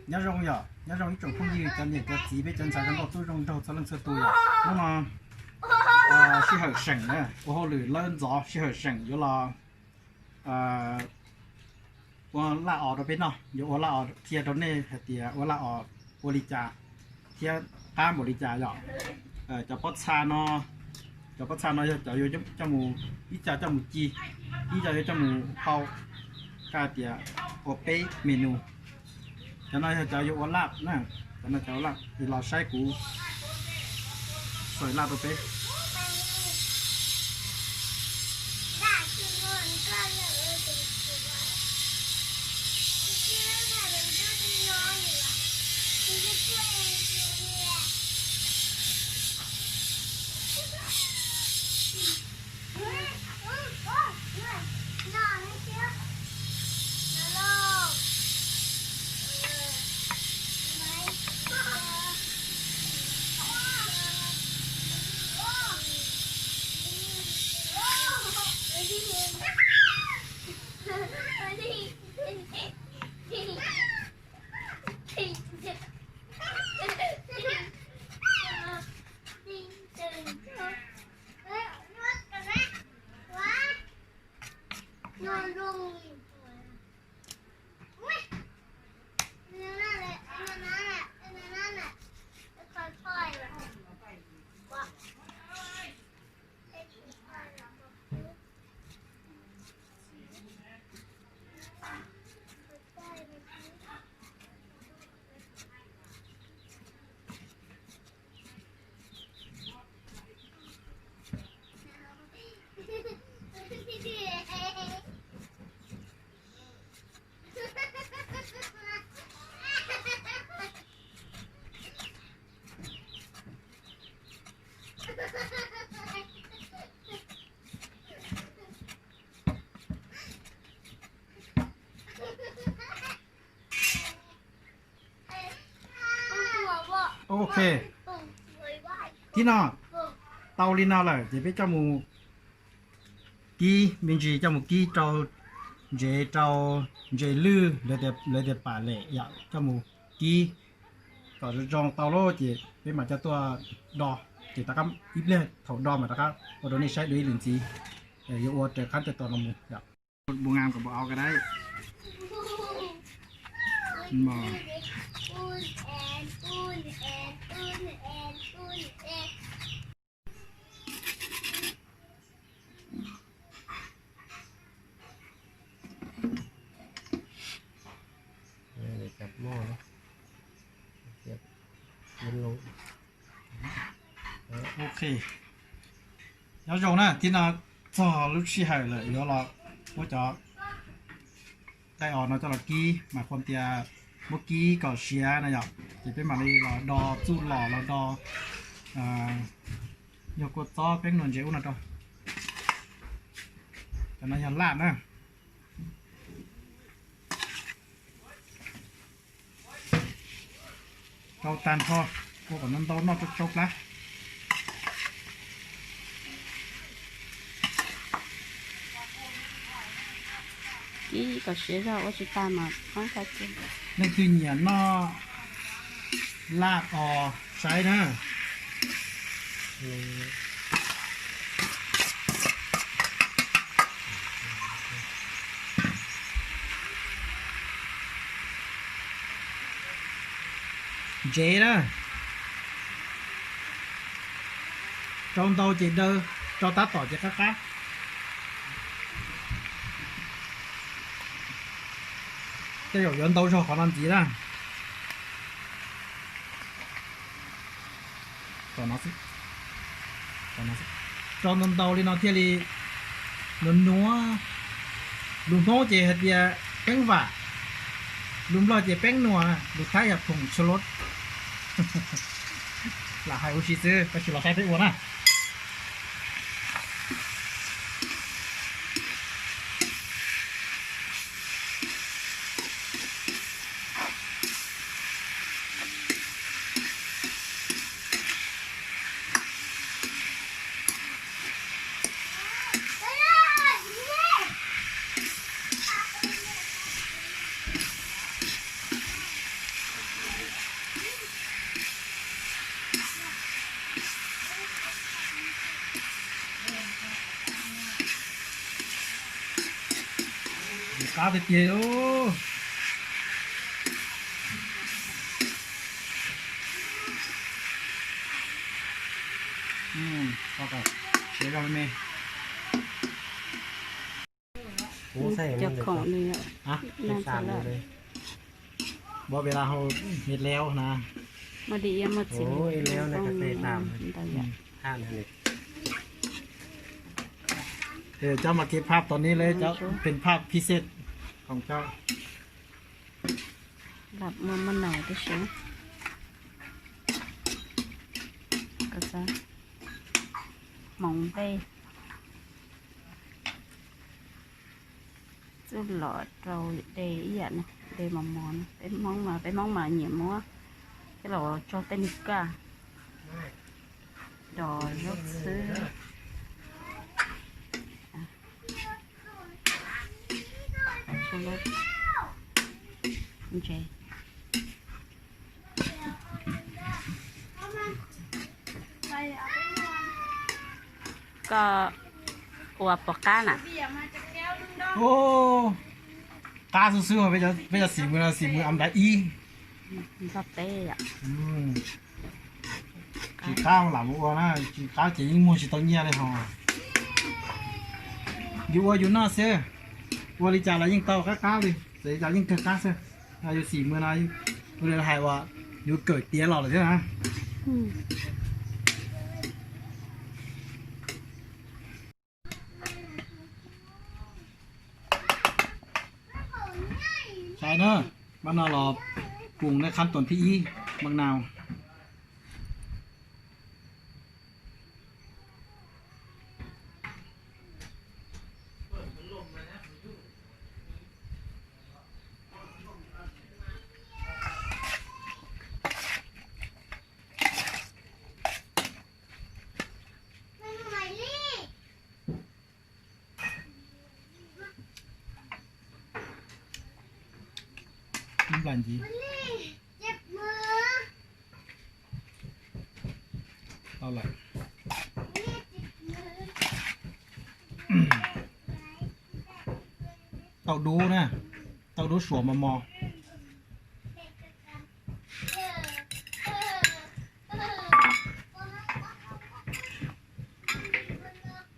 Nyob zoo yom, nyob zoo ib tsoom phooj ywg, cov niam cov txiv, peb cov ntxhais nkauj tub zoo nraug txhua leej txhua tus yom. Hnub no sij hawm seem na, ua hauj lwm lawb ntxov, sij hawm seem yuav los ua laj os rau peb noj, yuav ua laj os qhia rau nej hais tias ua laj os ua li cas thiab qab npaum li cas yom. Cov pob txha no, cov pob txha no yog cov yuav coj mus, ib co coj mus ci, ib co yuav coj mus hau, hais tias ua peb menu. Cov no yog cov yuav ua laj na, cov no cov ua laj es los saib kuv xaws laj rau peb. Ok, tib no tau li no lawm ces peb coj mus kib me ntsis, coj mus kib rau ntsev, rau ntses lwj, lawv tias pam lem yom, coj mus kib kom zoo zoo tau lawm ces peb mam coj tuaj do, ces rov qab ib pliag thaum do mas rov qab ua rau nej saib dua ib lwm ntxiv, yuav ua raws qab tej tos no mus yom. Bộ ngành của bộ áo cái đấy. Ok, nyob zoo na, tib no txog lub sij hawm lawm yuav los muab cov nqaij os no coj los kib, mas qhuas tias muab kib kom siav na yom, ces peb mam li los do txuj lom los do, yog kua txob, peeb nuam, ntses ub no rau. Cov no yog laj na. Rau tag nrho, ua kom ntau ntau noj tsau tsau plab. Ib kom siav zog ua tsis tag mas poob tag cia. Leej twg nyiam noj laj os saib na. Ntsev na, rau ntau ces daw, rau tab tom ces qab qab. Tej zaum yuav ntau zog qhov no ntxiv na. Rau ntau ntau li no thiaj li nuav nuav. Lus Hmoob ces hais tias peeb vam, lus Nplog ces peeb nuam, lus Thaib yog phoom tshua lod. Lam hais ua si xwb, koj tsis los saib peb ua na. Qab tiag tiag li. Cov khoom nws, ua ib lam hau mệt leo na. Muaj dib iab muaj txiv ntawd yom. Cov mas kev phaj tom ni lawm, cov pheej phaj phij xej khoom cov. Lam muaj muaj naus tib si. Hmoov nplej. Txuj lom rau de ib yam no, de mos mos no. Peb Hmoob mas, peb Hmoob mas nyiam muab coj los tso tej nws kaj, dos zaub txhwb. Koj ua puas qab na? Qab xwb xwb, peb cov xim mws no xim mws am dab ib. Tsis qab lam mus ua na, tsis qab ces yeej muag tsis tau nyiaj li hos. Yus ua yus noj xwb, ua li cas los yeej tau qab qab li, txawm li cas yeej kawg qab xwb. Yus xim mws no, ua li hais uas yus kawm tiav los lawm thiab na. Saib na, pab no los cùng đếnขั้n tòn thib ib ban nào. Ib nplas ntxiv. Tau lawm. Tau dub na, tau dub suav mos mos.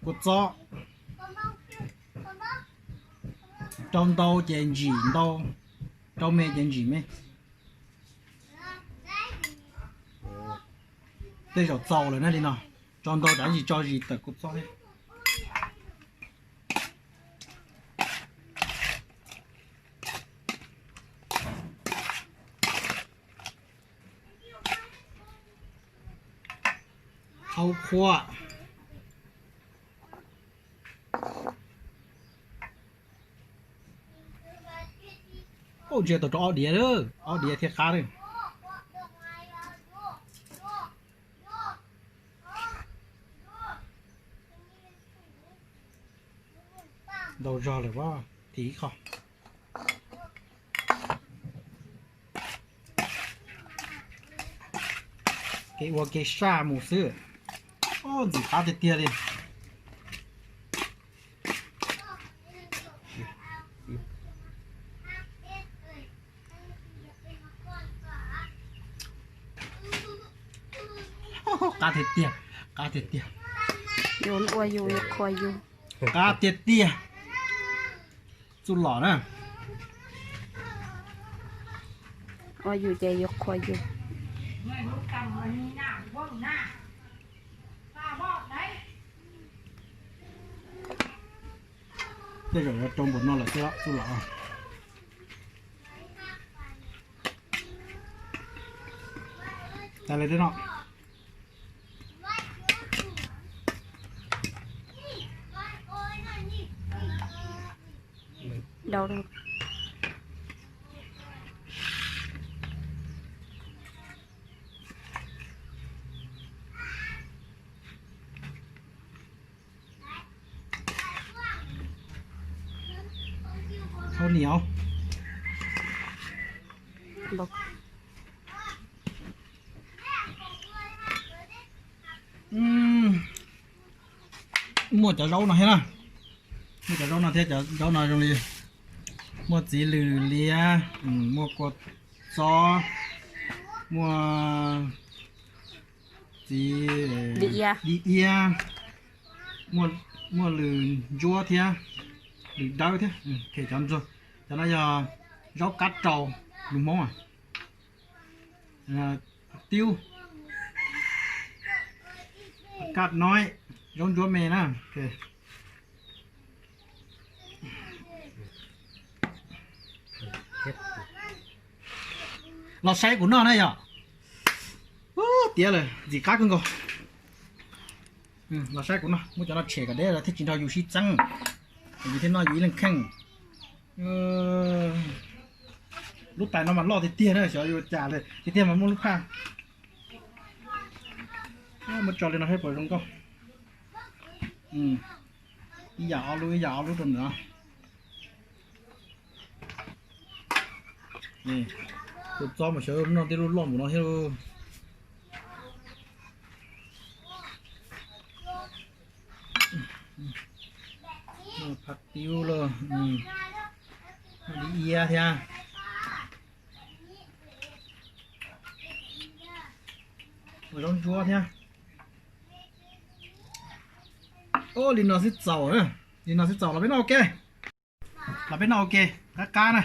Kua txob rau ntau ces ntsim ntau, rau me ces ntsim me. Tej zaum txaus lawm na li no, tso ntau tsam ntsis tso zis tawm kua txob thiab. Qhau qhuav. Ntsia tau rau ob diav, ob diav thiaj qab li. Ntau zog lawm, thim ib qho. Kev ua kev saj mus xwb. Ntxim qab tiag tiag li. Qab tiag tiag, qab tiag tiag. Yus ua yus, yus qhuas yus. Qab tiag tiag. Txuj lom na. Ua yus ces yus qhuas yus. Tej zaum yuav rau npaum no lawm xwb, txuj lom. Tas li no. Dau. Thau niam. Muaj cov zaub no thiab na. Muaj cov zaub no thiab, cov zaub no zoo li Muaj txiv lws liab, muaj kua txob, muaj txiv di iab, muaj lws ntsuab thiab, lws dawb thiab. Cov no yog zaub kab rau, lus Hmoob, tiub, kaj no, zaub ntsuab me na. Los saib kuv noj na yom. Tiav lawm, ntxim qab kawg nkaus. Los saib kuv noj, muab cov no tshem kom deb thiaj tsis nrog yus sib txeeb, yus thiaj noj yus ib leeg kheej. Lub tais no mas loj tiag tiag na, xyov yuav cas li, tiag tiag mas muaj lub phaj. Muab tso li no saib puas zoo nkauj. Ib yam ob lub, ib yam ob lub rau ntawm no. Tus txob mas xyov noj tej lub loj npaum no thiab. Phaj tiub los, di iab thiab, zaub ntsuab thiab. Li no xwb txaus, li no xwb txaus, los peb noj ua ke. Los peb noj ua ke, qab qab na.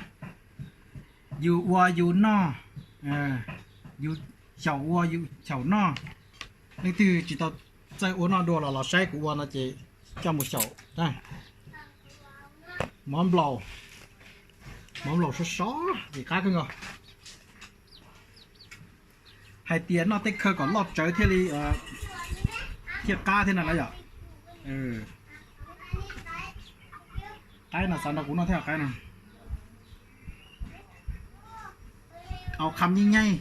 Yus ua yus noj, yus xyaum ua yus xyaum noj. Leej twg tsis tau txawj ua noj dua los los saib kuv ua no ces coj mus xyaum. Mov nplaum, mov nplaum sov sov, ntxim qab kawg nkaus. Hais tias noj tej khawv kom loj tsawv thiaj li, thiaj qab thiab na yom. Qaib no xav nrog kuv noj thiab qaib no. Au kham nyeej nyeej.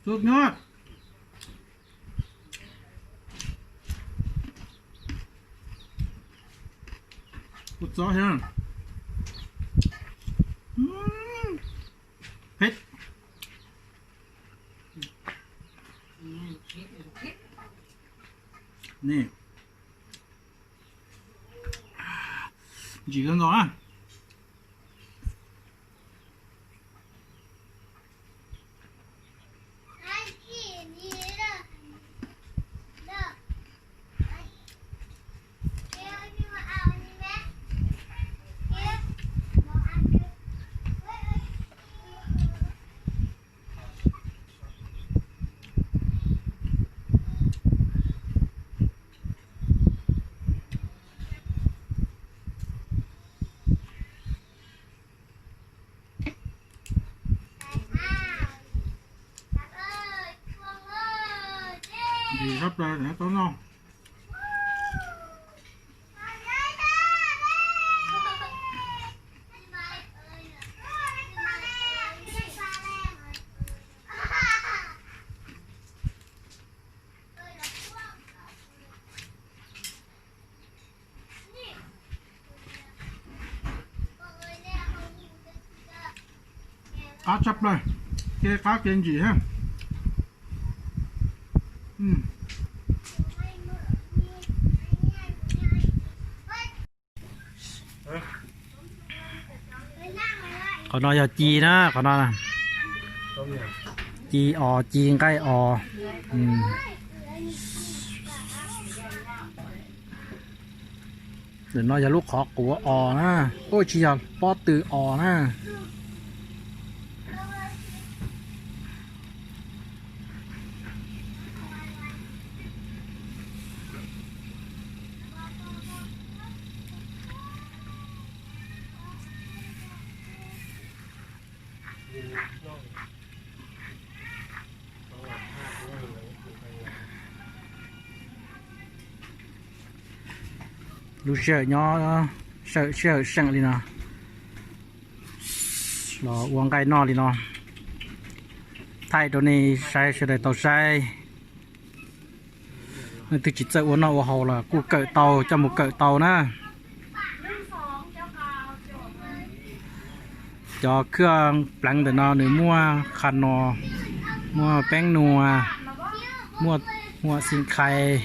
Suv nyob. Kua txob thiab. Phej. Ntsim kawg nkaus na. Ntsim sab plaws tau noj. Qab tshaj plaws, kev qab kev ntsim thiab. Qhov no yog ci na, qhov no ci os, ci nqaij os. Ntawm no yog lub qhov quav os na, ua tsis yog pob tw os na. Lub sij hawm nyob, sij hawm seem li no los ua nqaij noj li no, thaij rau nej saib sawv daws tau saib. Leej twg tsis txawj ua noj ua haus los kuj kawm tau, coj mus kawm tau na. Cov khaj pleev ntawm no nws muaj qha no, muaj peeb nua, muaj Muaj xi nqhais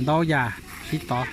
ntau yam sib tov.